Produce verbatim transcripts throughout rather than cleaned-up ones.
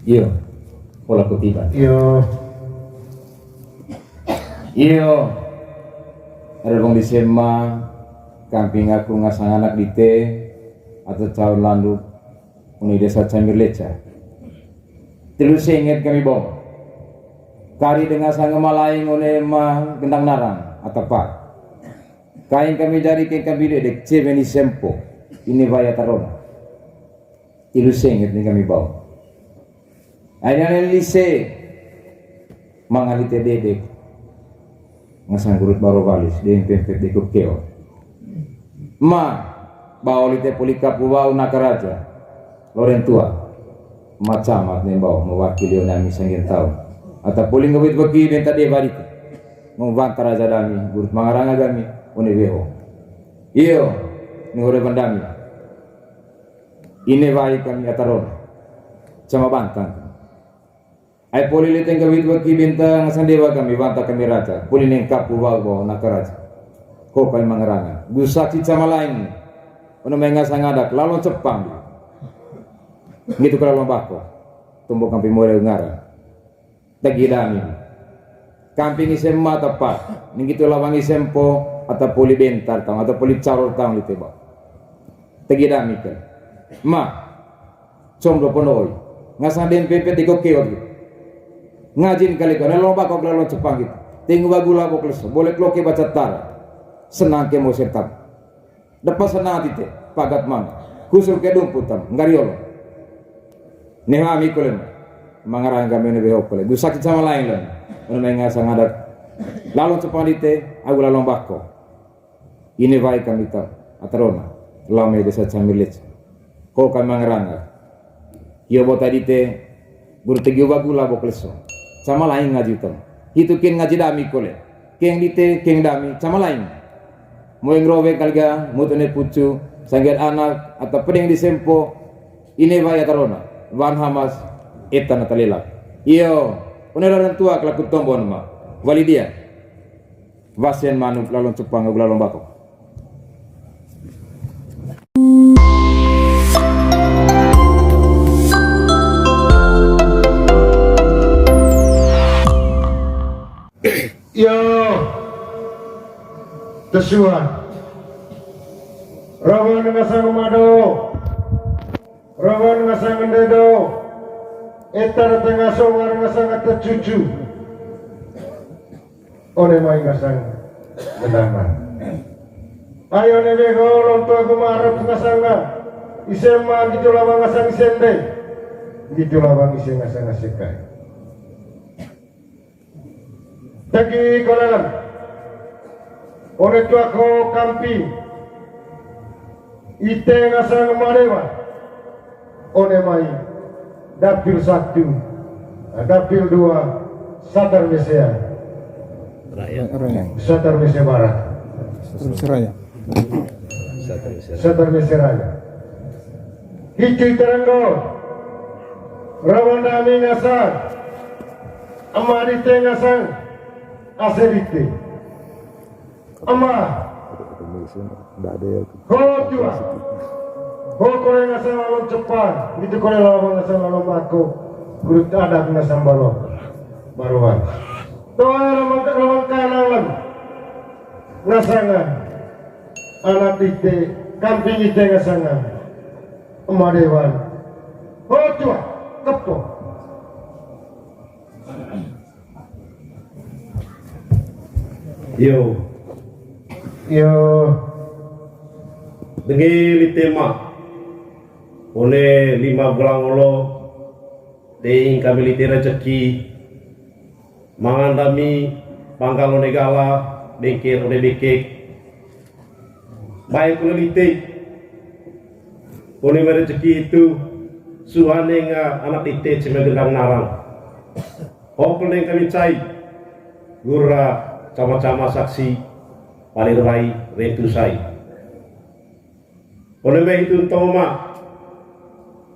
Iyo, pola kutiban. Iyo. Iyo. Ada bang di sema, kamping aku ngasang anak dite, atau caur landu, uni desa Cambir Leca. Telu senget kami bom. Kari dengan sanga malaing one ma gendang narang, atau pak. Kain kami jari kain kami dedek, cewek ni sempo. Ini baya tarona. Ilu senget ni kami bau. Aina lise. Mangalite dedek. Ngasang gurut baro balis, deng pempet dekuk keo. Ma, bau lite polika pu bau naka raja. Loren tua. Macamat ne bau mewakili one ami sanggen tahu. Ata poli ngewit weki benta de barita. Ngomong banta raja dami, gurut mangaranga gami, one weho. Iyo, ni hore bandami. Ine wai kami ataron. Sama bantang. Ai poli leteng kawit waki bintang sandewa kami banta kami raja. Poli neng kapu wau wau naka raja. Ko kami mangaranga. Gusaksi sama lain. Ono menga sangadak lalon cepang. Ngitu ke lalon bako. Tumbuk kampi more ngara. Tegi dami. Kamping ise ma tepat. Ninggitu lawang ise mpo ata poli bentar taung ata poli caror taung di teba. Tegi dami ke. Ma. Comdo ponoi. Ngasang den pepet di kokeot gitu. Ngajin kali ko. Nalong bakok lalong cepang gitu. Ting wagu labok leso. Boleh kloke baca tar. Senang ke mau sertap. Depa sana tite, pagat man. Kusur ke dumputam, nggari olo. Neho ami kulen. Mangarang kami ne beho kole. Gusaksi sama lain len. Ono menga sangadak. Lalong cepang dite, aku lalong bako. Ini wai kami tau. Atarona. Lame desa Camilit. Ko kami mangarang. Iyo bota dite, guru tegi uba gula bok leso. Sama lain ngaji utam. Hitu kin ngaji dami kole. Keng dite, keng dami, sama lain. Moeng rowe kalga, mutune pucu, sanggar anak, ata pedeng di sempo, ine wai atarona, wan hamas, eta na talelak. Iyo, one raran tua kelaku tombon ma. Wali dia. Wasian manuk lalong cepang, lalong bako. Yo. Tesuan. Rawan ngasang mado. Rawan ngasang ndedo. Etar tengah songar ngasang tecucu. One mai ngasang genangan. Ayo ne bego lonto aku marep ngasanga. Ise ma gitu lawang ngasang ise nde. Gitu lawang ise ngasang sekai. Tagi kolalan. One tua ko kampi. Ite ngasang marewa. One mai. Dapil satu. Dapil dua. Satar Mesea. Raya. Satar Mesea Barat. Satar Mesea Raya. Satar Mesea Raya. Hitu teranggo. Rawan dami ngasang. Ama dite ngasang. Ase dite. Ama. Ho tua. Ho kore ngasang lalong cepang. Gitu kore lalong ngasang lalong bako. Gurut adak ngasang balo. Baruan. Doa rawang, rawang kanan. Ngasanga. Anak ite. Kamping ite ngasanga. Ema dewan. Ho tua. Kepo. Yo. Yo. Dengeli tema. One lima bulan olo. Teing kami lite rejeki. Mangan dami, panggal one gala, bengkel one bekek. Baik kone lite. Kone merejeki itu, suhane nga anak lite cime gendang narang. Hokul neng kami cai, gura cama-cama saksi, palir wai, rentu sai. Kone me itu ntong ma,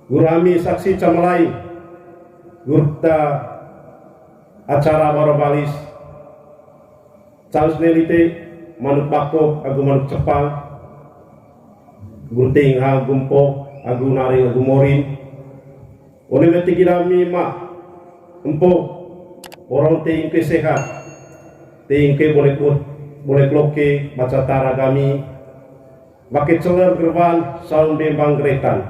gura ami saksi cama lai, gurta acara barobalis, Caus ne lite, manuk bakok agu manuk cepang, gurting agu mpok agu naring agu morin, One mai tegi dami ma, empo, orang teing ke sehat, teing ke boleh kuat, boleh kloke, baca tara kami, pakai celer gerban, saung dembang geretan.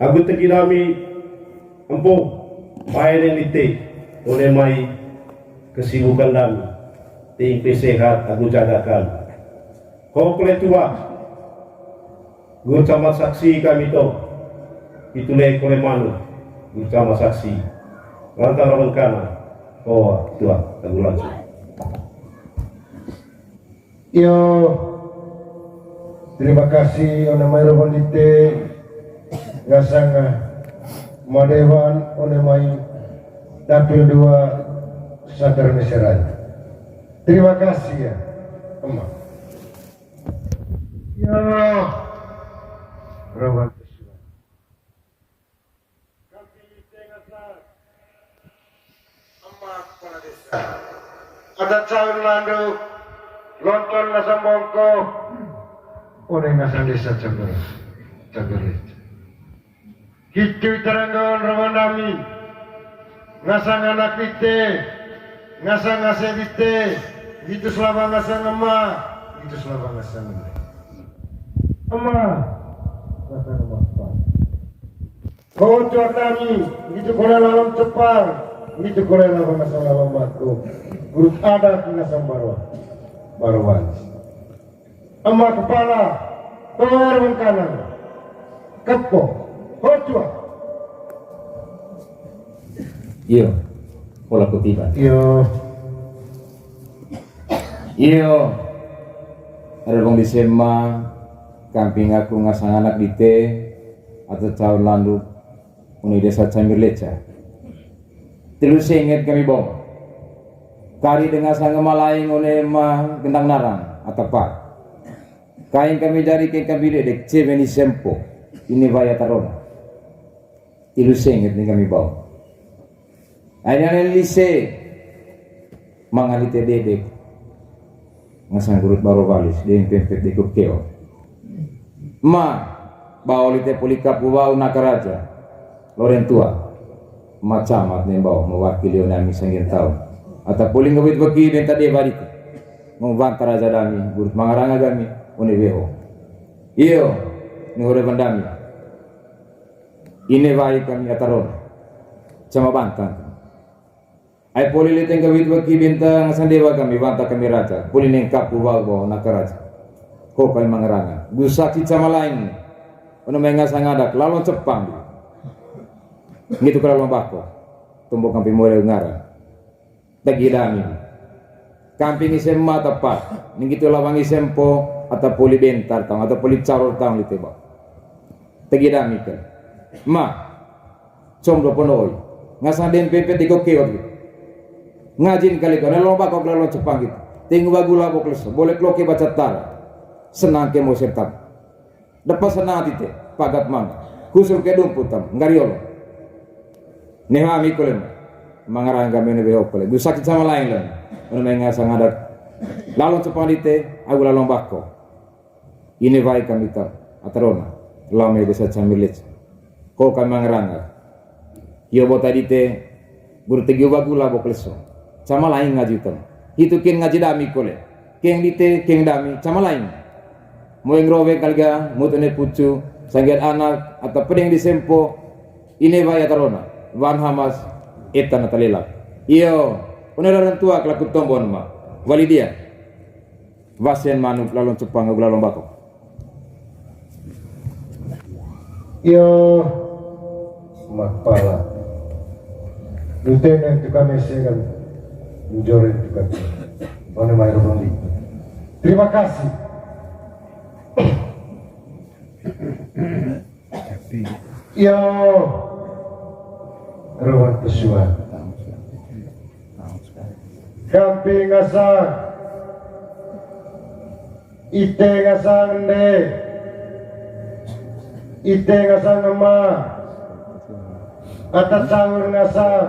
Agu tegi dami, empo, pae ne nite, one mai kesibukan dami, teing ke sehat, agu jagakan. Kau kole tua, Guru Camat Saksi kami to, itu le kole manu, Guru Camat Saksi. Rantang rabengkana, oh, tua, lagu langsung. Iyo, terima kasih, one mai Robo Dite, ngasanga, madewan, one mai, dapil dua, Sadar Meseran. Terima kasih ya, Emak. Ya. Rawan. Emak kepala desa. Ada caur landuk, lonton ngasang bongko. One ngasang desa Canggur. Canggur. Gitu teranggawan rawan dami. Ngasang anak dite, ngasang ase dite, gitu selama ngasang ema, gitu selama ngasang ema. Ema, ngasang ema. Kau tuan nami, gitu kore lawan cepang, gitu kore lawan ngasang lawan bako. Guru ada ngasang baru, baru wanis. Ema kepala, toer bengkanan. Kepo, hotua. Iyo, pola kutiba. Iyo. Iyo. Ada bang di sema, kamping aku ngasang anak dite, atau caur landuk, Uni desa Cambir Leca. Telu senget kami bom. Kari dengan sanga malaing one ma gendang narang, atapa. Kain kami jari kain kami dedek, cewek ni sempo. Ini baya tarona. Telu senget ni kami bom. Aina lise. Mangalite dedek. Ngasang gurut baro balis, deng pempet deko keo. Ma, bau lite polika pubau naka raja. Loren tua. Ma camat ne bau mewakili one ami sanggen taun. Ata poli ngewit weki benta de barita. Mau banta raja dami, gurut mangaranga kami, one weho. Iyo, ni hore bandami. Ine wai kami ataron. Cama bantang. Ai poli lite ngga wit weki benta ngasang dewa kami, banta kami raja. Poli neng kapu wau wau naka raja. Ho kami mangaranga. Gusak si cama laing. Ono mai ngasang adak, lalon cepang. Ngitu ke lalon bako. Tumbuk kampi more ngara. Tegi dami. Kamping ise ma tepat. Ninggitu lawang ise mpo, ata poli bentar taung, ata poli caror taung lite ba. Tegi dami ke. Ma. Comdo ponoi. Ngasang dem pepet iko keot. Ngajin kali ko, nelo bakok lalo cepang gitu. Ting wagu labo kleso. Boleh kloke baca tara. Senang ke mo sertap. Depa senang tite. Pagat mangga. Kusur ke dumputam. Nggariolo. Neho ami kolem. Mangarang kami ne beho kole. Gu sakit sama lain lem. Ono mai ngasang adat. Lalo cepang dite. Agu lalo bako. Ine wai kami ta, atarona, lame desa Camileca. Ko kami mangaranga. Iyo bo tadi te, guru tegi uba gula bo keleso. Cama lain ngaji utam. Hitu kin ngaji dami kole. Keng dite, keng dami, cama lain. Moeng rowe kalga, mutune pucu, sanggiat anak, ata pedeng di sempo, ine wai atarona, wan hamas, etan atalelak. Iyo, une orang tua kelaku tombon ma. Wali dia. Wasen manuk lalon cepang agu lalon bako. Iyo, makpala. Lutene tukang mese kan. Lujore tukang. Mana mai rumah di. Terima kasih. Iyo. Ruang pesuan. Kampi ngasang. Ite ngasang ende. Ite ngasang ema. Ata caur ngasang.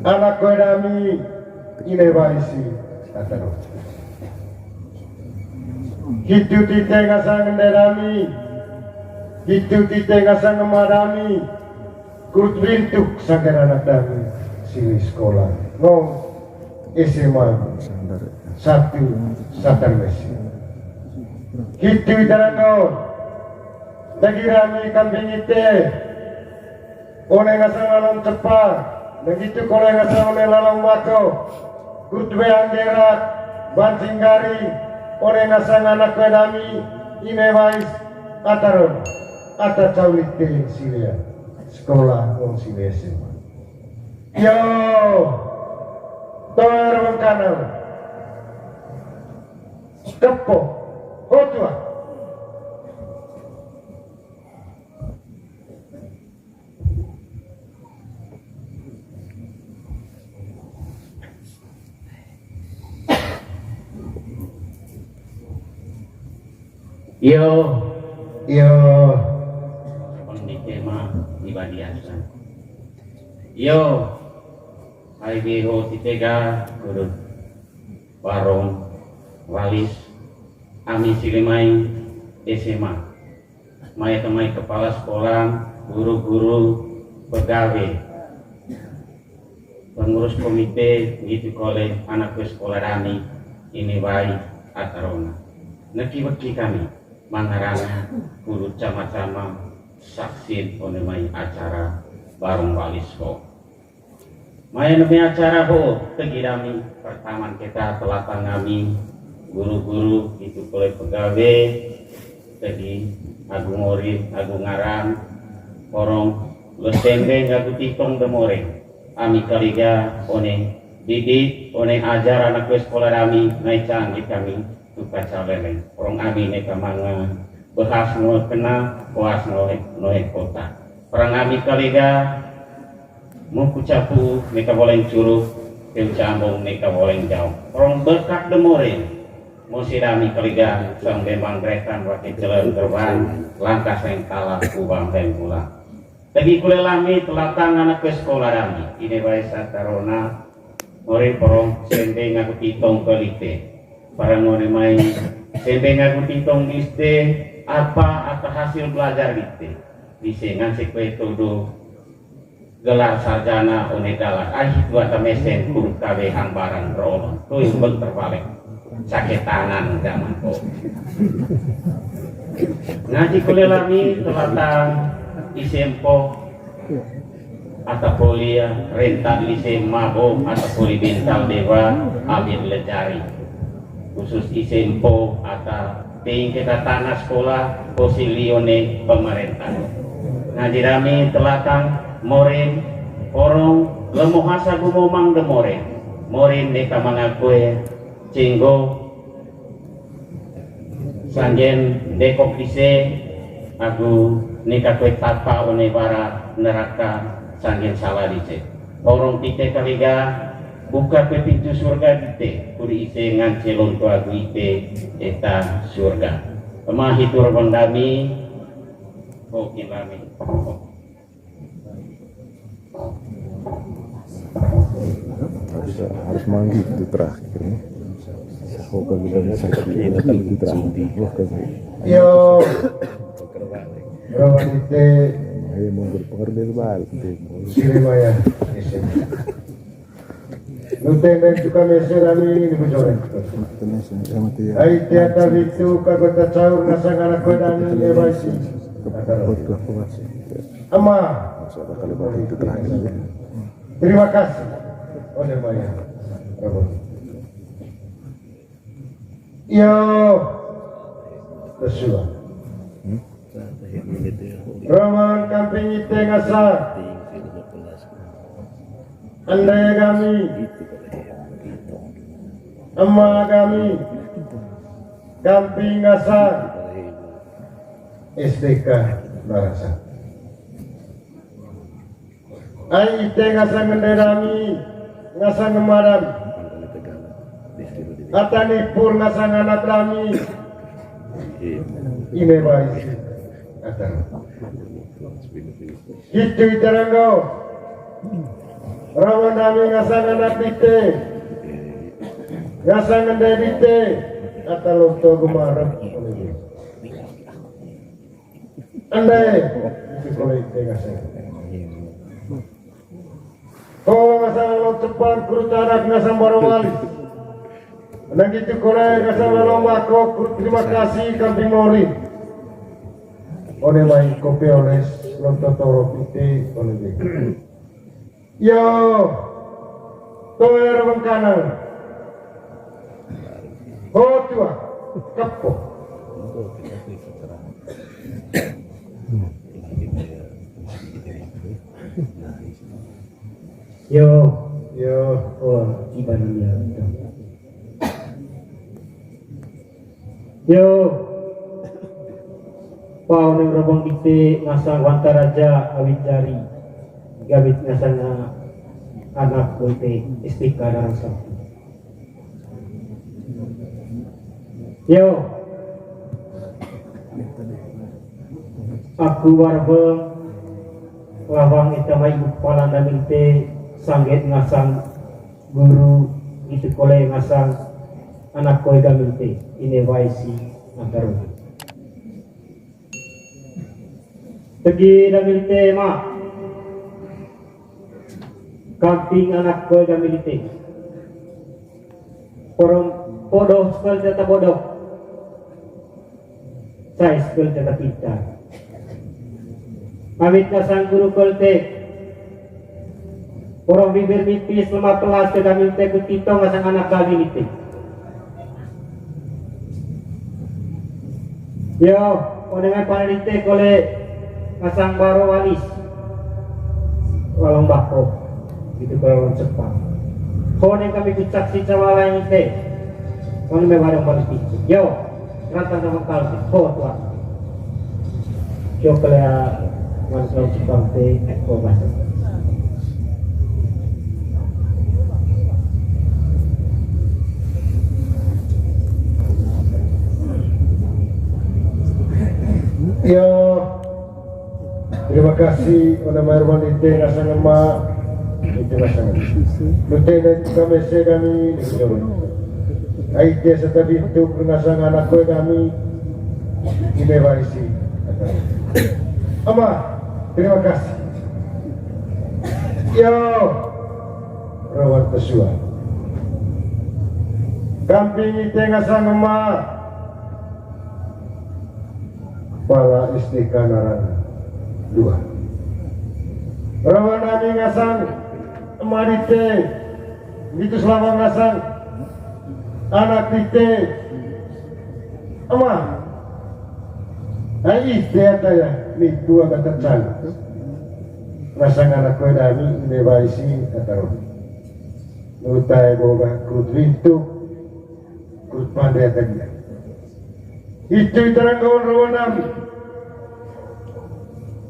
Anak koe dami. Ine baisi. Ata ro. Hitu tite ngasang ende dami. Hitu tite ngasang ema dami, kut bintuk sanggar anak dami, sili sekolah. Ngong S M A satu Satar Mesi. Hitu ita ranggaon, dagi dami kambing ite, one ngasang lalong cepa, dagi tu kole ngasang one lalong mako, kut be anggerak, bancing garing, one ngasang anak kue dami, ine bais, ataron, ata cauli te silia, sekolah ngong sili S M A. Yo, toer bengkanang, kepo, hotua. Iyo. Iyo. Abang di tema di Badiasa. Iyo. Ai beho titega kudu barong walis ami sili mai S M A. Mai temai kepala sekolah, guru-guru, pegawe, pengurus komite, ngitu kole anak kue sekolah dami, ine bais, atarona. Neki weki kami mangarana kudu cama-cama saksin one mai acara barong walis ho. Mai one mai acara ho, tegi dami, pertaman keta telatang ami, guru-guru, ngitu kole pegawe, tegi agu morin, agu ngaran, porong, lesembe, ngagu titong de moreng. Ami kaliga, one didik, one ajar anak kue sekolah dami, nai canggih kami, tuka caleleng. Porong ami neka manga, behas ngo kena, puas ngo he-, nohe kota. Perang ami kaliga, muku capu neka boleng curuk, teu cambong neka boleng jaong. Porong berkat de moreng. Mosi dami kaliga, sang dembang gretan wake celeng gerbang, langkah seng kalah, ubang seng pulang. Tegi kule lami, telatang anak kue sekolah dami. Ine bais atarona, moreng porong, sembe ngaku titong kelite. Parang one mai, sembe ngaku titong diste, apa ata hasil belajar dite. Dise nganse kue todo, gelar sarjana one dalan. Ai hitu ata mesen kuru kawe hambaran rono. Tui beng terbalik. Sakitanan zaman ko. Ngaji kule lami telatang isempo ata poli renta lise mabo ata poli bental dewa abit lejari. Khusus isempo ata Ding keta tana sekolah, fosil lione pemerintah. Ngaji dami telatang, morin, porong, lemoh asa gumomang de morin. Morin neka mangakue, cenggo, sanggen dekok dise, agu neka kue tapa one bara neraka, sanggen sala dise. Porong tite kaliga, buka pe pintu surga dite, kuri ise ngance lonto agu ite eta surga. Ema hitu rebang dami, hokin lami. Harus, harus manggil itu terakhir nih. Hoka kita bisa itu terakhir. Hoka. Yo. Rebang dite. Eh, monggo pengertian balik. Siribaya. Nutenden tu kami serani ini bujore. Ai tiada itu kagota caur ngasang anak kue dami ya baisi. Ama. Terima kasih. Oleh Maya. Iyo. Bersua. Roman kamping ite ngasa. Ande kami. Ema kami. Kamping ngasa. S D K Barasa. Ai ite ngasang ende dami, ngasang ema dami. Ata nipur ngasang anak dami. Ine bais. Ata. Hitu ita ranggaon. Rawan dami ngasang anak dite. Ngasang ende dite. Ata lonto gemarep. Ande, itu kole ite ngasang. Ko ngasang Lalong Cepat, kuru tanak ngasang Baro Wali. Nang itu kole ngasang Lalong Bako, kuru terima kasih Kamping Mori. One mai kopi oles, lonto toro pite, one mai. Yo, toer bengkanang. Ho tua, kepo. Yo, yo, oh, iban dia. Yo. Pau nang robong dite ngasang Wanta Raja awit jari. Gawit ngasang anak boite S T K Darang Sakti. Yo. Aku warbeng lawang ita mai upalanda minte sangget ngasang guru itu kole ngasang anak koe gaminte ine waisi antaruna. Tegi damilte ma. Kamping anak koe damilte. Porom podo sekali tata bodoh. Sai sekali tata pintar. Amit kasang guru kolte. Porong bibir nipis, lemah pelas, ke kami teh kutito ngasang anak kami nipis. Yo, kone mai panelite kole ngasang baro walis. Walong bako. Gitu kalau orang Jepang. Kone kami kucak si cawala ini teh. Kone mai warung walis. Yo. Rata sama kalbi, ho tua. Yo pelea, man kau cipang te, ko basa. Yo. Terima kasih, ona mai ruan ite ngasang ema, ite ngasang. Lute dan kami sedami, ai dia serta bintuk ngasang anak koe kami, ine waisi. Ama, terima kasih. Yo, rawan pesua. Kamping ite ngasang ema, Pala S D K Narang dua. Rawan nami ngasang, ema dite, gitu selama ngasang, anak dite, ema. Ai ite ata ya, nitu agak tecang. Ngasang anak koe dami, ine waisi, kata roh. Nutai boga, kut rintu, kut pande ata dia. Itu itarang kawan rawan nami.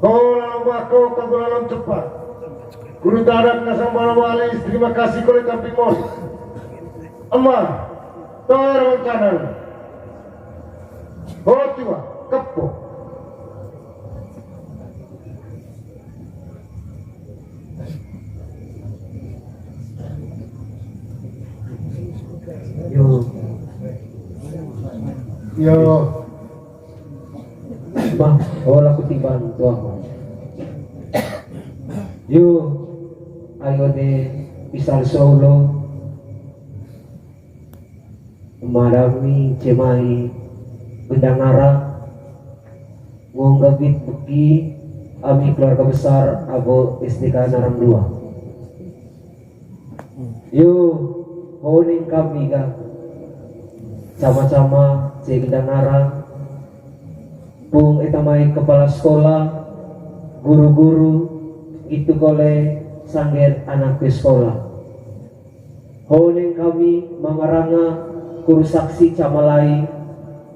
Ko lalong bako, ko lalong cepat. Guru tarak ngasang bala walis, terima kasih kole kamping mon. Ema, toer kanan. Ho tua, kepo. Yo. Yo. Bah, hola kutiban tuaku. Yo, ayo de pisar solo. Madami cemai gendang ara. Nggonggabit beki ami keluarga besar Abo S D K Narang dua. Yo, honing kami ga sama-sama cek dangarang pung etamai kepala sekolah, guru-guru, itu kole sangger anak ke sekolah. Honing kami mamaranga kuru saksi camalai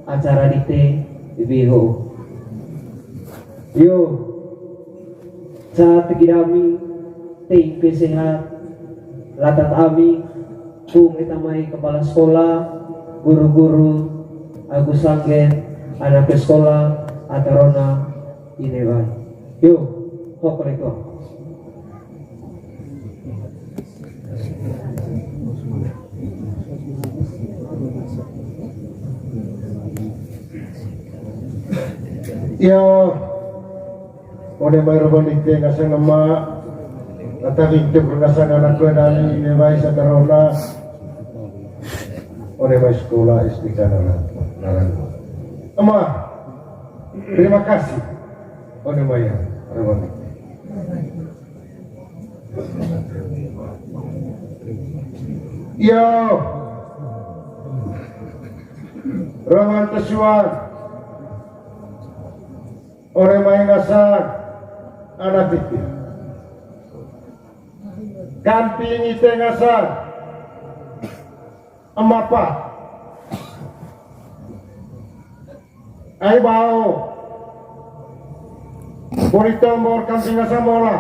acara dite biho. Yo, ca tegidami, tei pesehat, latat ami, pung etamai kepala sekolah, guru-guru, agus sanggen, anak sekolah, atarona, inewan. Yo, hok leto. Yo, One mai Roban Dikte ngasang ema, ata Bintuk ngasang anak kue dami, ine mai Satarona, one mai sekolah S D K Naran, Naran. Ema, terima kasih. One mai ya, Roban Dikte. Yo. Roman Tesuan. Ore mai ngasang anak ite. Kamping ite ngasang ema pat. Ai bao. Poli Tombor kamping ngasang mola.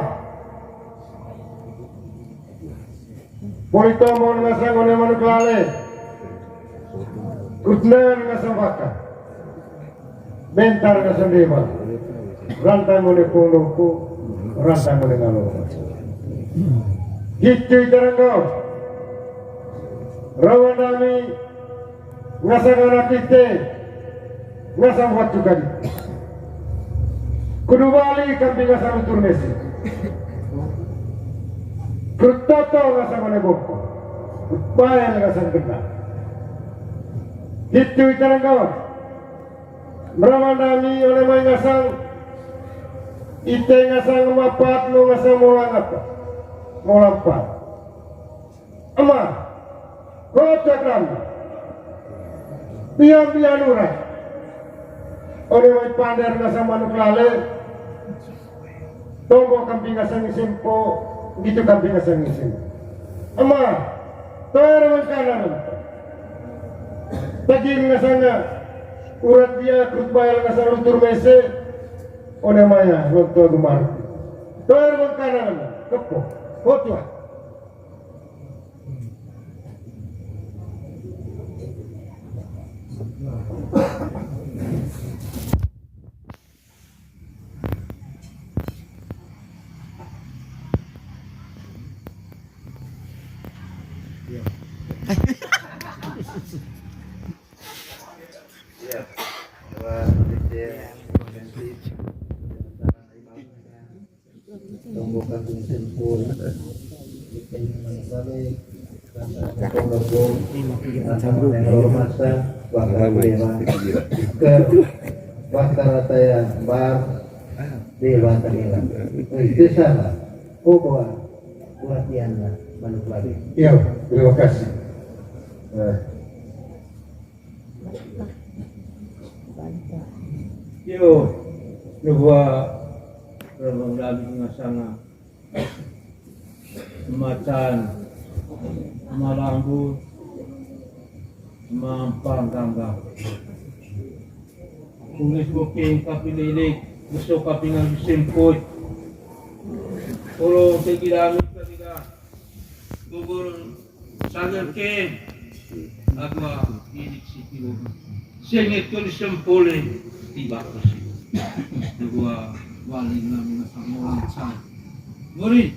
Poli Tombor ngasang one manuk lale. Kutnen ngasang baka. Bentar ngasang deba. Rantang one pondokku, rantang one ngalo. Gitu ita renggo. Rawan dami ngasang anak ite, ngasang batu kali. Kudu bali kamping ngasang lutur mese. Kertoto ngasang one boko. Bayar ngasang kena. Gitu ita renggo. Meraman dami one mai ngasang. Ite ngasang ema pat, no ngasang molang apa? Molang pat. Ema, kocak rami. Biang-biang ura. One mai Pander ngasang manuk lale. Tombo kamping ngasang isimpo, gitu kamping ngasang isimpo. Ema, toer mangkanan. Tagin ngasang urat dia, kerut bayal ngasang lutur mese. One mai ya, ronto gemar. Toer mangkanan, kepo. Hotua. Tombo kamping sempul. Ikan balik. Tombo. Yang hormat, Wakil Dewa. Ke Wakil Rataya Bar Dewa Tenggelam. Itu sama. Oh, buat, buat Diana, manuk lagi. Iya, terima kasih. Eh. Yo, nubua Rabang Dabi Ngasanga. Macan, Malambu, Mampang Ganggang. Kulis bukeng kapililik, besok kapingan semput. Kolong tegirami ketiga. Gugur sager ke. Agua idik sitio. Sengit ko disempole tiba kasi. Agua wali nami nasa molang sai. Gori.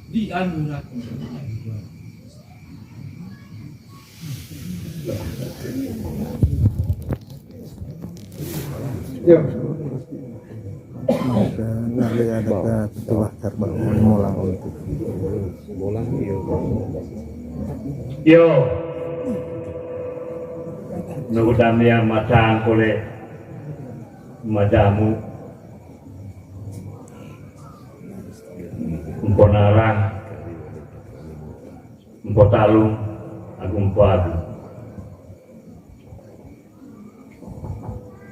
Di anu ratu. Yo. Maka nari ada ke tuah karbau molang untuk. Molang, iyo. Yo. Nuhudam ya macang kole majamu. Mponarang. Mpotalung agung mpoagung.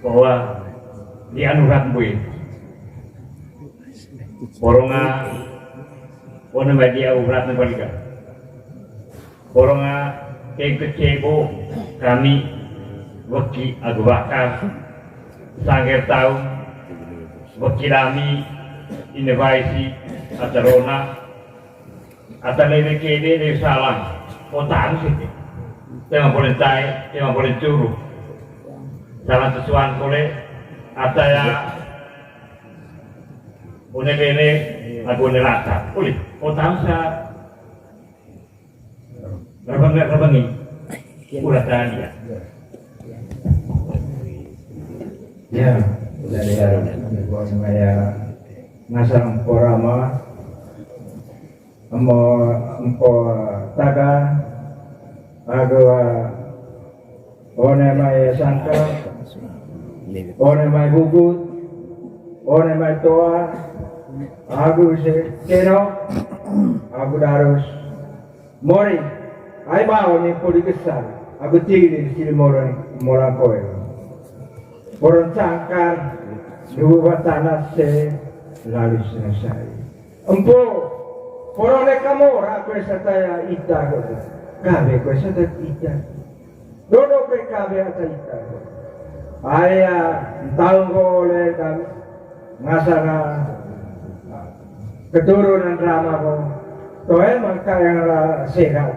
Bahwa di anu rat bui. Poronga, ona mai dia urat na balikan. Poronga kengkecebo kami weki agu bakar sangger taung weki dami ine baisi acarona. Ata lewe kede lewe salam. Otak sih. Tema boleh tai, tema boleh curu. Salam sesuan boleh. Ata ya. One lele, aku one rata. Uli, otak sa. Rabang, rabang ni. Udah tadi ya. Ya, udah ya. Buat saya. Ngasang Empo Rama, Empo, Empo Taga, agu, ah, one mai Sangka, one mai Bugut, one mai Toa, agu se Keno, agu Darus. Mori, ai bao ni poli kesal, agu tiri sili moran, moran koe. Poron cangkar, dubu batana se, lalu selesai. Empo, poron ne kamora koe sataya ita koe. Kabe koe sataya ita. Dodo koe kabe ata ita koe. Aya, ntau nggo ole kami. Ngasana keturunan Rama ko. Toe mangka yang ra sehat.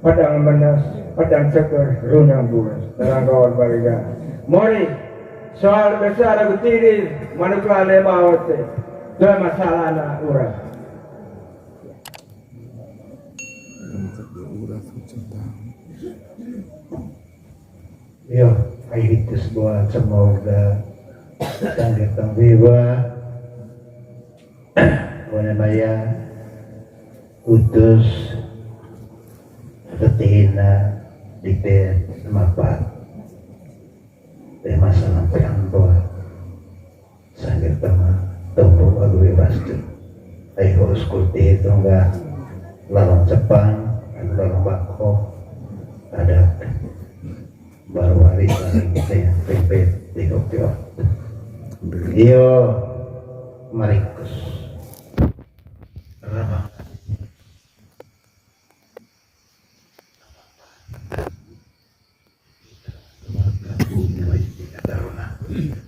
Padang menes, padang seger, runang buas. Terang kawan baliga. Mori, soal besar aku tiri, manuk lale maote. Toe masalah na urang. Iyo, ai hitus buat semoga tangga tangga. Wana maya utus tetehina di te mapa. Te masa lampe ambo. Sangger tama tombo agu bebas tu. Ai ho skul te tongga lalong cepang, agu lalong bako. Ada baru hari paling saya tempe di Tokyo. Iyo, marikus. Rabang.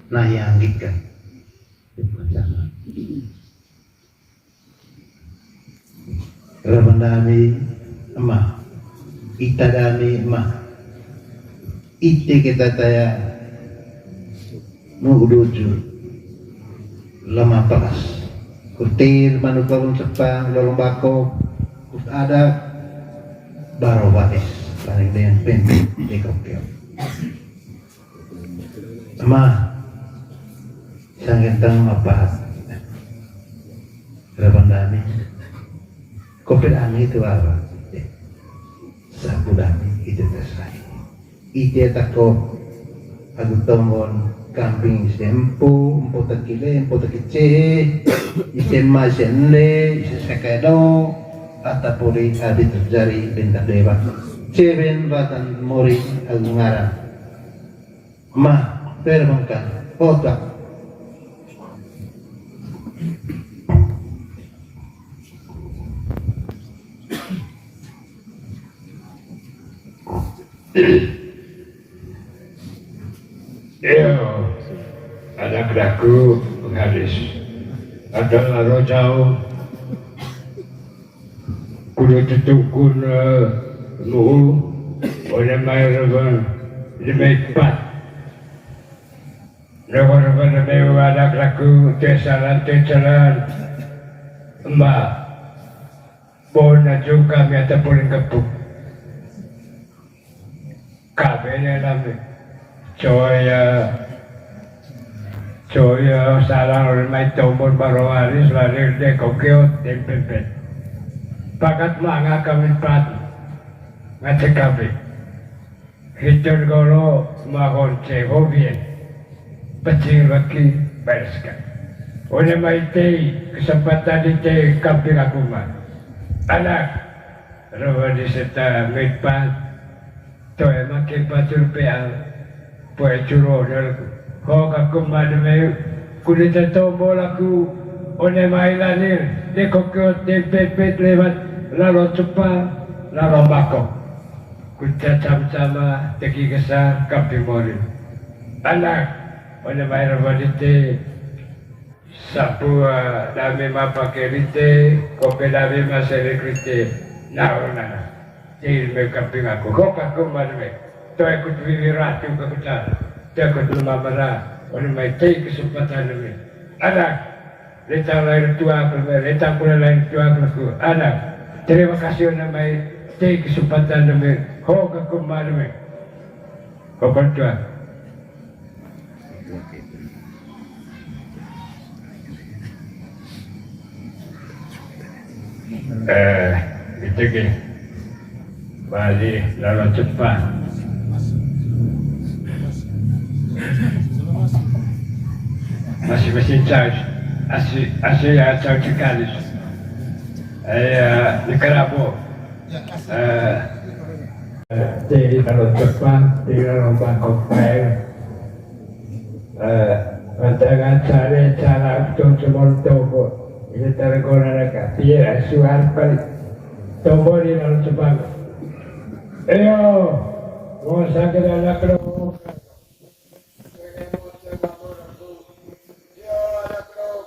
Nah, yang ikan. Rabang dami ema, ita dami ema, ite kita taya nu uduju lama palas. Kutir manuk lolong cepang, lolong bako, kut adak, baro batis, paling dengan pempek, dekok. Ema, sangentang mapahat. Rabang dami. Kopet ami itu apa? Sapu dami itu tersai. Ite tako agu tonggon kambing ise empu, empu takile, empu takice, ise ma, ise ende, ise sakado, ata poli abi terjadi bentar dewa. Ceben batan mori agu ngaran. Mah, per bangka, otak. Iyo, anak daku penghalis. Adalah rojau. Kudu tutungkun, eh, nuhu, one mai rebe, lima empat. Rebe, rebe, rebe, anak daku, tesalan, tesalan. Mbak, bona jungka miata puling kepuk. Kabene lami. Coya, coya salang ori mai tombol baro waris lari de kokeo tempempet. Pakat manga kami pat ngacek kabe. Hiton golo mahon ce hobien. Pecing laki bereskan. One mai tei kesempatan di tei kamping aku ma. Anak, rawa di seta met pat. Toe make pacur peang, poe curo dalaku. Ho kakum mademe, kudeta tombo laku, one mai lanir, de kokot, de pepet lewat, lalo cepa, lalo mako. Kucacam sama, teki kesar, kampi mori. Anak, one mai rawa dite, Sapua dami mapake rite, kope dami masere krite. Nauna. Til me kaping aku. Hoka kumba demi. Toe kut wiwi ratu kakuta. Toe kut lumamara. Oni mai tei kesempatan demi. Anak. Letang lahir tua aku demi. Letang pula lahir tua aku. Anak. Terima kasih oni mai tei kesempatan demi. Hoka kumba demi. Hoka tua. Eh, gitu ge. Bali lalo cepat. Masih mesin charge. Asli, asli ya charge kali. Eh, di Karabo. Eh, di lalo cepat, di lalo bangkok fire. Eh, pantangan sare cara untuk semua toko. Ini tergona nak kapir, suar kali. Tombo di dalam sebang. Ayo, mau sakit anak lo.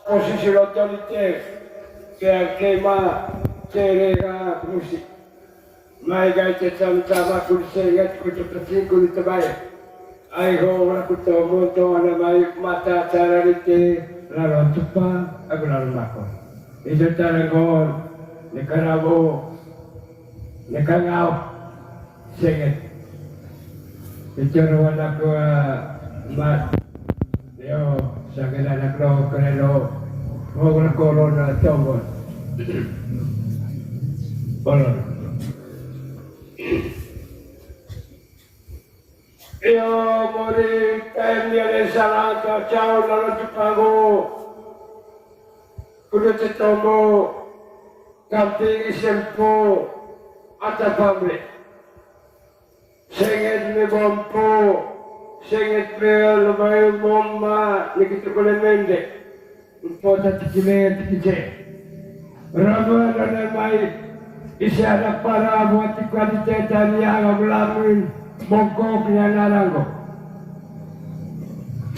Posisi lo tolite. Kayak kema, cerega, musik. Mai gai te sama-sama ku senget ku te pecing ku te bae. Ai ho ora ku to monto ana mai mata cara dite lalo cepat aku lalo mako. Itu cara ngon ne Karabo ne Kangau senget. Itu ruan aku mat. Yo, sakit anak lo kerelo. Mau berkorona tombol. Bolon. Iyo, mori kain yale salata cau lalo cepago. Kudu cetombo kamping isempo ata pamre. Senget me bompo, senget me lebai moma, nikita kole mende. Mpota tikile tikice. Rama rana mai isi anak para buat tikua di teta ni aga belamin bongkok ni anak ranggo.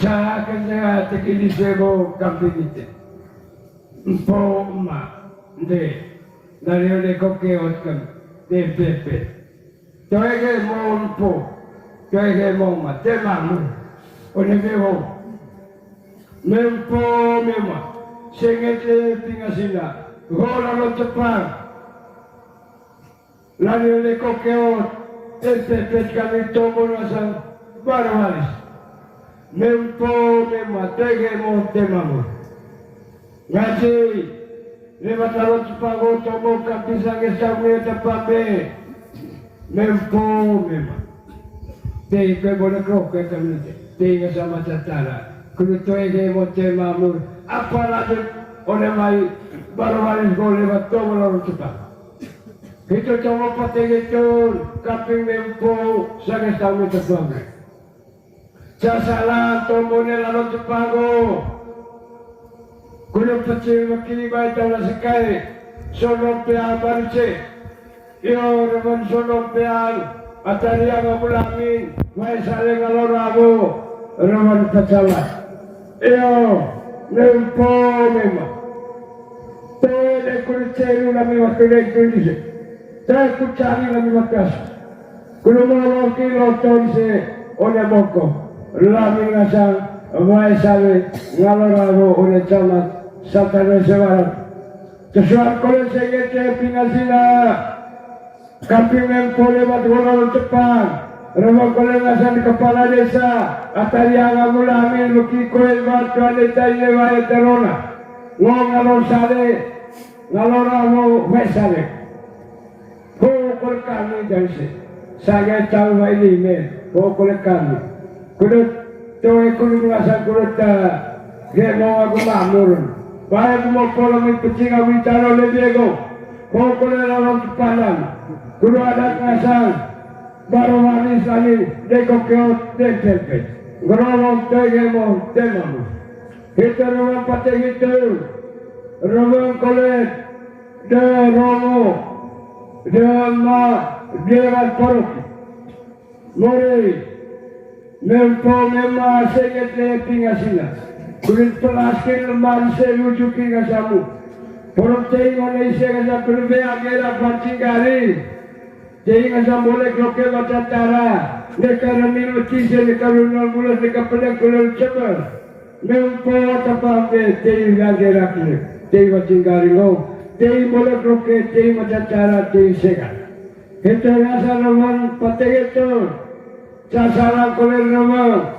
Caha kena tikili sebo kamping ite. Mpo ema nde dari ode koke otkan de pepe. Toege mo mpo, toege mo ma, te mamu. One beho. Mempo mema, sengete pingasina, gola lo tepang. Lani le kokeo, tete pet kami tombo nasang, baru halis. Mempo mema, toege mo te mamu. Ngaji, lewat lalo cepago tombo kapisang esam ne tepambe. Mempo mema. Te ikue boleh kroke kami te. Te inga sama tatara. Kudu toege mo te mamu. Apalagi one mai baru halis go lewat tombo lalo cepago. Hitu tombo patege tun, kaping mempo, sanga esam ne tepambe. Casalan tombo ne lalo cepago. Kudu pecil mekili bai tala sekai. Sono pea baru ce. Iyo, reman sono pea. Atari ama bulamin. Mai saling alo rabo. Reman pecala. Iyo, mempo mema. Te de kudu ceru lami waktu de kudu se. Te kucari lami waktu as. Kudu molo ki loton se one boko. Lami ngasang, wae sawe, ngalorabo one camat, satana sewarat. Tesuar kole sengete pingasina. Kamping mempo lewat golol tepang. Rebo kole ngasang kepala desa. Atari aga mula amin, luki koe batu ane tai lewa eterona. Ngo ngalor sale, ngalorabo wae sawe. Ho kole kami dan se. Sagai tahu ini men. Ho kole kami. Kudu toe kudu ngasang kudu ta. Ge mau aku mamur. Baik mau pola mi pecing aku itaro le diego. Ho kole lawan kepanan. Kudu adat ngasang. Baru manis ani deko keot den tempe. Ngerolong tege mo temamu. Hita ruang pateng itu. Ruang kolet. De romo, de ma, dewan paroki. Mori, mempo mema sengete pingasina. Kulit pelaskin lemari seluju pingasamu. Porotei ngone isi ngasa kulbe agera pancing gari. Tei ngasa bolek loke matatara. Neka remi luci se neka runal mulas neka pedang kulal cemer. Mempo tapambe tei lage rakle, tei wacing garingo, tei molek roke, tei macacara, tei segar. Hete ngasa lawan patege to, casalang koler nama,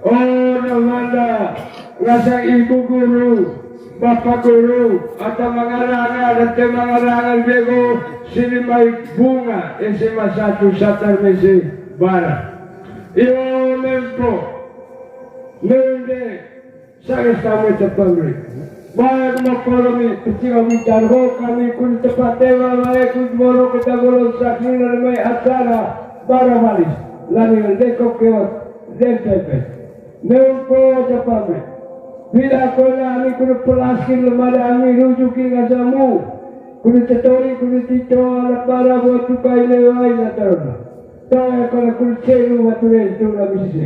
oh namanda, ngasa ibu guru, Bapa Guru, ata mangaranga, dan te mangaranga bego, sini mai Bunga, S M A satu Satar Mese Barat. Iyo, mempo, mende, sages tamu tepamri. Baik, mapolomi, pecing abu tarho, kami kun tepat dewa, baik, kun boro, kita golong sakina, mai acara, bara balis, lani leko keot, D P P. Mempo aja pame. Bila kola ami kudu pelaskin lemada ami rujuki ngasamu. Kudu tetori, kudu tito, anak bara buat tukai lewai na tarona. Toa kola kudu celu watu rentu na misise.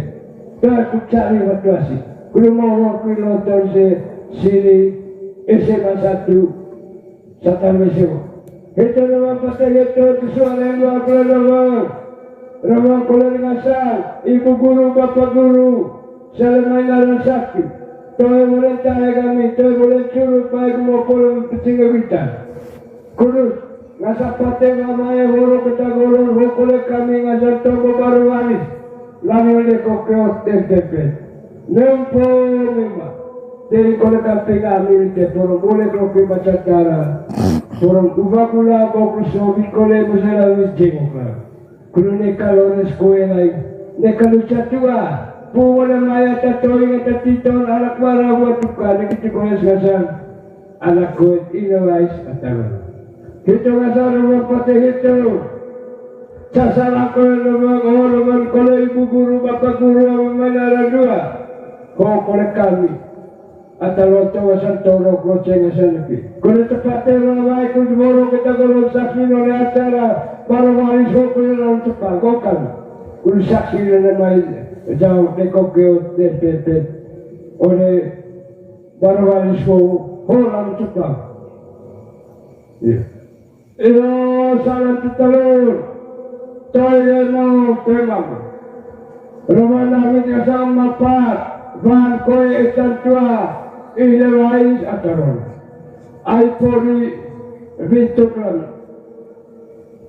Toa kudu cari watu asi. Kudu mau wakil nonton se sini S M A satu. Satan meseu. Hito na mapate hito kesuara yang dua puluh dua. Rawa kola dengan sang, ibu guru, bapak guru, salam main aran sakti. Toe boleh tahe kami, toe boleh curut, baik mau polong pecing kita. Kudus, ngasa pate mamae horo kita golong, hokole kami ngasa tobo baru wanis. Lami oleh kokeot tempe. Nempo memang. Jadi kalau kami kami te porong boleh kopi baca cara. Porong ubah gula, bokul sobi kole, musela wis jengok. Kulu neka lores kue lai. Neka luca tua. Puwa na maya tatoi ngata titon anak wara buat tuka. Niki tukoya sengasan. Anak kue ina wais atawa. Hito ngasa rumah pate hito. Sasara kole rumah, oh, rumah kole ibu guru, bapak guru, awa mana dua. Ho kole kami. Ata loto wasan toro kloce ngasan pi. Kone tepate rawai kun boro kita golong sakti nore acara. Baru waris ho kone lawan cepat gokan. Kun sakti nore mai jauh deko keo depepet. One baru waris ho ho lawan cepat. Iya. Iro salam tutelur. Toye no kemam. Romana minyak sama pat. Van koe etan tua. Ile wais ataron. Ai pori bintuk rami.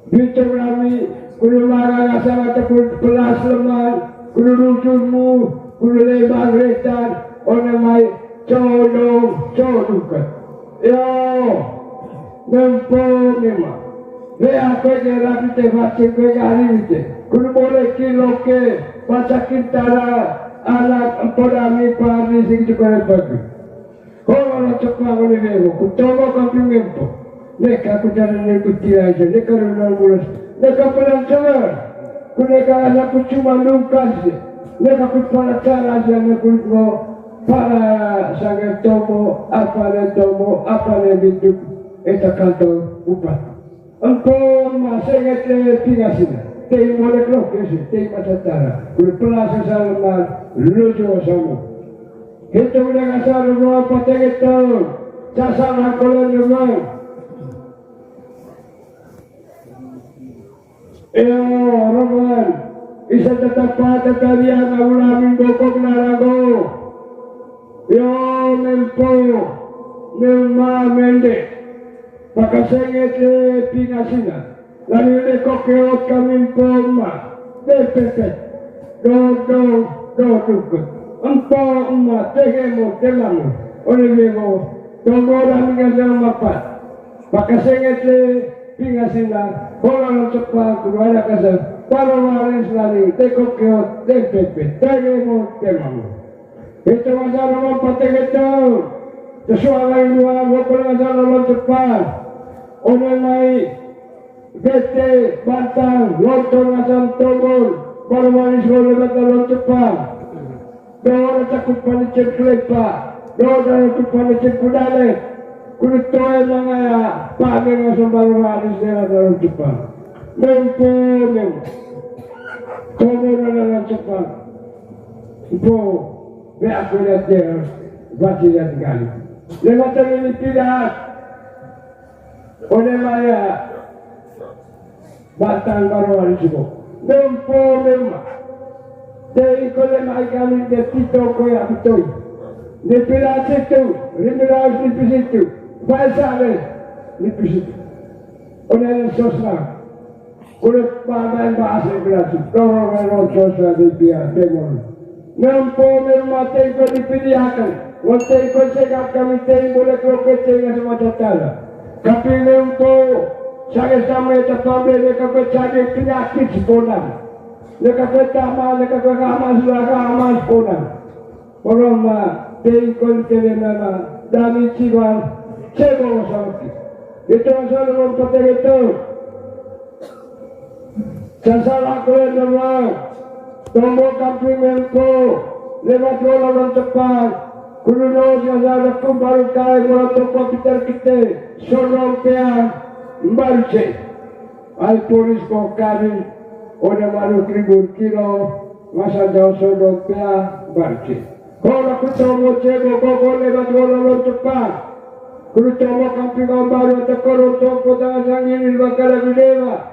Bintuk rami. Kudu marang asal ataupun pelas leman. Kudu rujurmu. Kudu lembang retan. One mai. Codong. Codong kan. Yo, nempo nema. Ve aku aja rapi te baca ke gari te. Kudu boleh kilo ke, baca kintara, anak empo dami pari sing juga pagi. Kalau orang cepat boleh nebo, ku coba kau mempo. Neka ku jalan ni ku tirai je, neka runa mulus, neka pelan jalan. Ku neka anak ku cuma lungkas je, neka ku pala cara je, neka ku Para sanggar tomo, apa ne tomo, apa ne biduk, eta kantor bupati. Empo ma senget le pingasina, tei molek loh kesi, tei macatara, kul pelasa salman, lujo samo. Hitung dengan saru dua patenget tahun, sasar hangkolan rumah. Eo, roman, isa tatapa tatarian aulamin bokok narago. Eo, mempo, memma mende. Pakasenget le pingasina. Lani le kokeot kami empo ma. Depepet. Do, do, do, dukut. Empo, emma, tegemo, temamu. Oleh bego. Togo rami ngajang mapat. Pakasenget le pingasina, hola no cepa, kudu ada kasar, para waris lani, teko keot, tempepe, tege mo temang. Itu masa rumah patege tau, sesuai lain dua, dua puluh masa rumah cepa. One mai, bete, bantang, lontong, asam, tombol, para waris, hola mata lo cepa. Dora cakup panicir kelepa, dora cakup panicir kudale, kudu toe mangaya, pame ngasam baru hadis dera dalam Jepang. Mempo mem. Komo dalam Jepang. Empo, be aku lihat dia, baca lihat kali. Lewat ini tidak. One maya, batang baru hari subuh. Nempo memang. Jadi kole mai kami de tito koya betul. Di pila situ, rimbilas di situ. Baisa le, di situ. One sosna. Kulit padan bahasa berarti. Dorong rero sosna di pia demon. Nempo memang tengko dipilihakan. Wonte iko sehat kami tei boleh kroke tei ngasih mata tala. Tapi mempo, sage sama eta pambe neka kue cari penyakit seponam. Neka kue tama, neka kue kama, sudah kama seponam. Orang ma, tei kon kele nama, dami ciwang, cebo sama ki. Itu asal memang pakai itu. Sasala kue nama, tombo kamping mempo, lewat bola non tepat, kudu no sasala kumbaru kai bola toko pitar kite, sondong peang, mbaru ce. Ai polis ko kari, oda maru ribur kilo, masa jauh sondong peang, mbaru ce. Kola kutomo cebo, koko lewat bola non tepat, kudu tomo kamping mbaru, tekoro toko tangan sangini, bakala bidewa.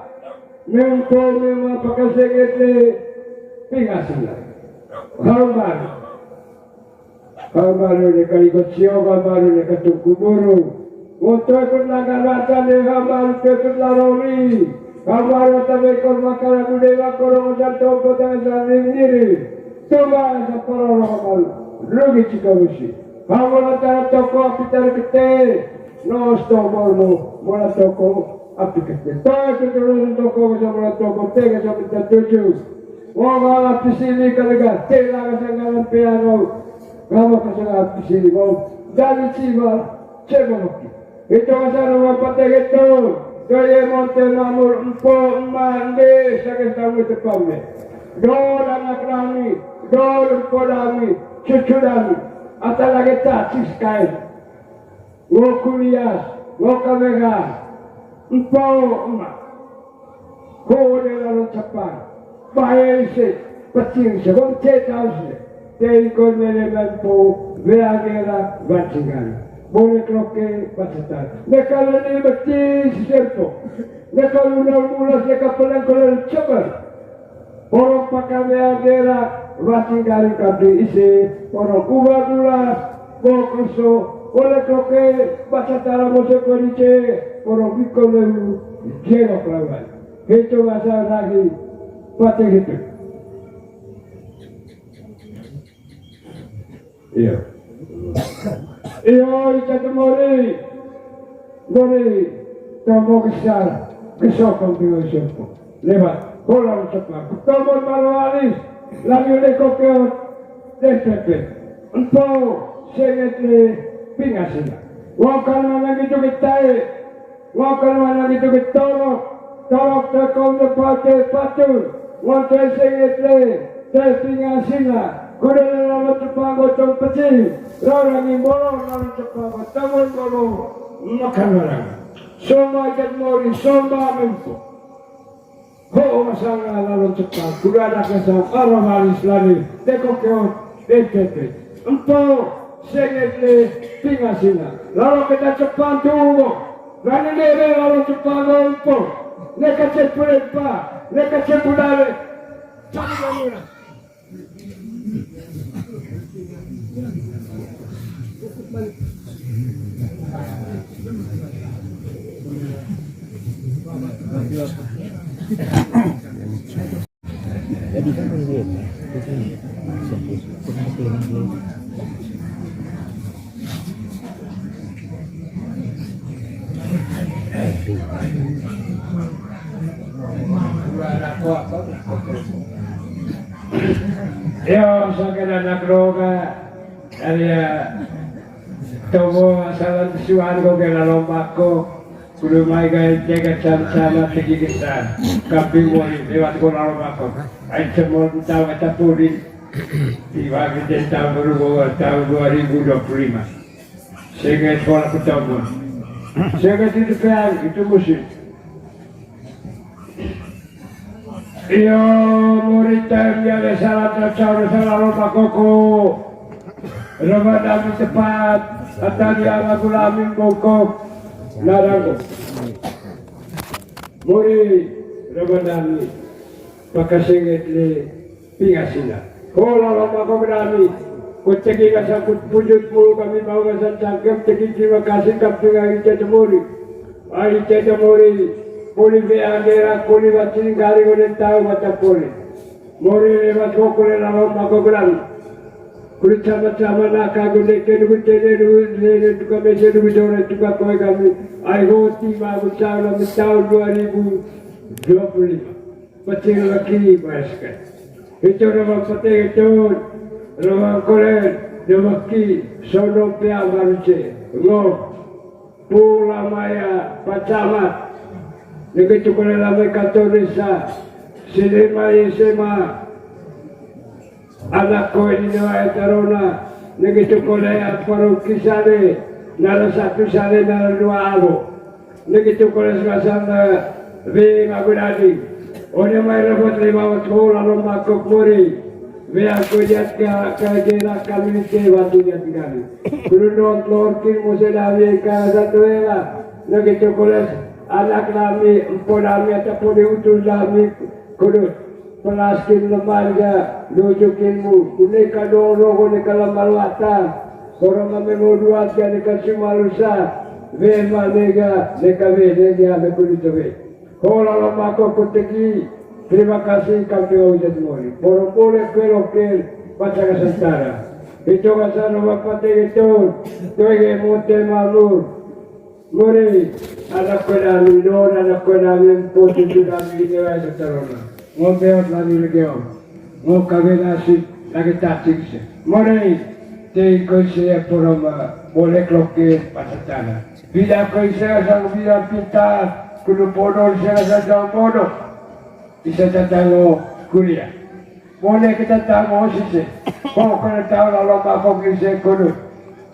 Mempo memang pakasenget le pingasina. Hambaru. Hambaru ne kalikot sio, hambaru ne katungku buru. Moto ikut langgar mata ne hambaru ikut laroli. Hambaru tabe ikut makara budaya korong dan tompo tangan saling diri. Tumba saparolo hambaru. Rugi cikabusi. Hambaru tara toko api tara kete. Nos tomormu. Mola toko. Api kete. Toya kete ulang toko, kasa mula toko, te kasa minta tuju. Wong ala pisili kalega, te la kasa ngalan piano. Kamu kasa ngalan pisili, wong. Dari ciwa, cebo moki. Itu kasa rumah pate gitu. Doye monte mamur, empo, emma, ende, sakit kamu tepame. Dol anak rami, dol empo dami, cucu dami. Ata lagi tak sis kain. Ngo kuliah, ngo kamera, empo ema. Ko de lalo cepat. Bae se, pecing se, bom ce tau se. Tei ko nele mempo, wea gera, bancingan. Bole kroke, bacetan. Neka lele beti, si serpo. Neka luna mulas, neka pelengkolan cepat. Porong pakame agera, wati garing kabri ise, porong uba gula, bokoso, ole koke, baca tara mose kodice, porong biko lewu, jerok lawan. Heco masa ragi, pate hetu. Iyo. Iyo, ica tu mori. Mori, tomo gesar, gesokong tu iwa isopo. Lewat, bolang cepat. Tomo baru alis, lagi leko keot, D P P. Empo, senget le, pingasina. Wakan mana gitu kita e. Wakan mana gitu ke torok, torok tekong de pate patur, wante senget le, te pingasina, kuda le lalo cepat gotong peci, rara ni bolong lalo cepat gotong bolong, makan barang. Somba ikat mori, somba mempo. Ho, masanga lalo cepat, kuda anak nasa, arah malis lani, teko keot, D P P. Empo, senget le, pingasina. Lalo kita cepat tunggu. Rani dere, lalo cepat lompo. Neka cepu lepa, neka cepu dale. Cari bangunan. Yo, saudara anak roga, Arya tomo asalan suan ko gela lombako, kudu mai gai jaga sama-sama tegi kita, kapi woi lewat ko lalo mako. Ai cemol tahu kata pudin, tiba kita tahun berubah tahun dua ribu dua puluh lima. Sehingga sekolah pertama. Sehingga itu kan, itu musim. Iyo, mori tem ya le salah tacau salah lomba koko. Ramadan tepat, atau dia lagu lamin bongkok. Narang. Mori Ramadan ni. Pakasenget le. Pingasina. Hola lomba ko berani. Ko tegi ka sangkut pujut mu kami mau ka sancangkem tegi terima kasih kap tengah ite temori. Ai ite temori. Poli be agera, poli batin kari ko den tahu mata poli. Mori lewat ko kule la lomba ko berani. Kulit sama-sama naka gunde ke dubu tene dubu tene tuka mese dubu dore tuka koe kami. Ai hoti bagus tahun kami tahun dua ribu dua puluh lima. Pecil lagi bayaskan. Itu nama pete itu nama kolen nama ki sono pea baru ce. Ngo. Pula maya pacamat. Nege cukule lame kantor desa. Sini mai sema. Anak koe di dewa tarona. Nege cukule aparoki sale. Nara satu sale nara dua abo. Nege cukule semasana. Be magunadi. One mai robot lima waktu lalu makuk muri. Wea ko diat ka, ka jera kami ke wati diat kami. Kudu not lorkin mose dawi ka satu ela. Nagi cokoles anak nami, empo nami, ataupun diutus nami. Kudu pelaskin lemanja, lujukin mu. Kune ka doro, kune ka lemah luatan. Korong nami mau dua, tiga, neka cuma lusa. Wema nega, neka we, nega, neka kudu tewe. Hola lama ko kuteki. Terima kasih kami ucap mori. Poro pole kue loke baca kasantara. Itu kasar nama pate itu. Tuege mote mamur. Mori. Anak kue dami don, anak kue dami empo tujuh dami ini wae seterona. Ngombe ot lami legeo. Ngo kawe nasi lagi tacing se. Mori. Tei koi se poroma. Boleh loke baca tara. Bida koi se asal bida pintar. Kudu bodoh se asal jauh bodoh. Bisa tatango kuliah. Boleh kita tango sise. Kok kena tahu lalu apa bisa kudu.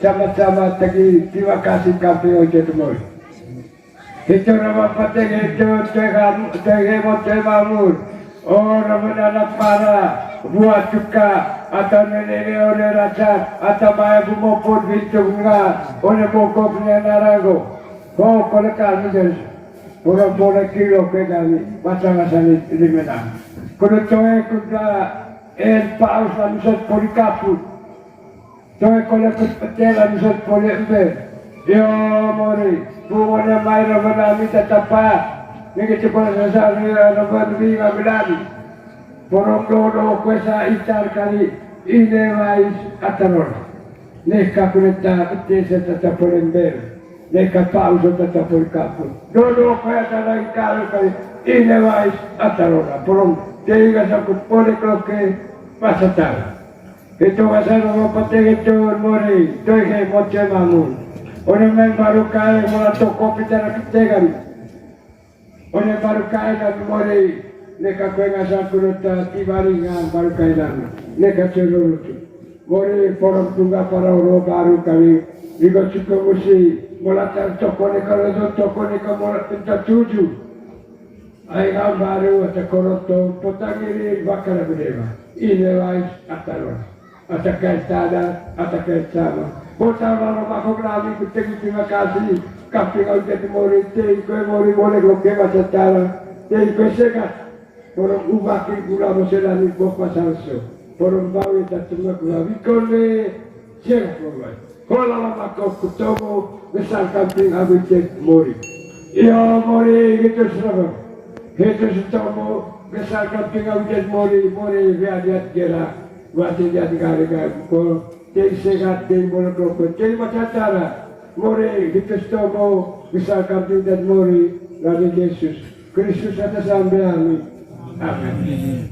Sama-sama tegi terima kasih kami ojo temui. Itu nama penting itu tegam tegemo temamur. Oh nama anak para buat juga atau nenek oleh raja atau maya bumopun pintu bunga oleh bokoknya narago. Kok kena tahu. Pura-pura kilo ke kami, macam-macam di menang. Kudu toe kuda en paus langsat poli kaput. Toe kole kut petela langsat poli embe. Yo mori, bungone mai roba nami tatapa. Nigi cipul sasar ni roba nami ngabedani. Porong dodo kuesa itar kali, ine wais ataron. Neka kuneta ete se tata poli embe. Neka pau so tata poli kaput. Dodo kaya tadang kalo kai ine wais atarona polong teiga sakut poli kloke pasatara. Itu kasar mo patege cor mori toige moce mamu. One meng baru kai mola toko pitara ketegan. One baru kai dan mori neka kue ngasa kuruta tibaringan baru kai dan neka celurutu. Mori porong tungga para oro baru kami. Igo cukup musi molatar toko neka lodo toko neka mola pinta tuju. Ai ngam baru ata koroto potang iri bakara bedema. Ine wais atarona. Ata kai tada, ata kai sama. Bota mama makhluk lami kutegi terima kasih. Kapi kau jadi mori tei kue mori boleh loke masa tara. Tei kue sekat. Porong ubakin gula moselani boh pasal so. Porong bawi tatuma gula wikon le. Siap, Bapak. Hola lama kau kutomo besar kamping abis cek mori. Iyo mori gitu seraba. Gitu setomo besar kamping abis cek mori, mori biar dia gera. Wati dia tiga tiga ko. Jadi sehat, jadi boleh kau jadi macam cara. Mori gitu setomo besar kamping dan mori. Lagi Yesus. Kristus atas sampai amin. Amin.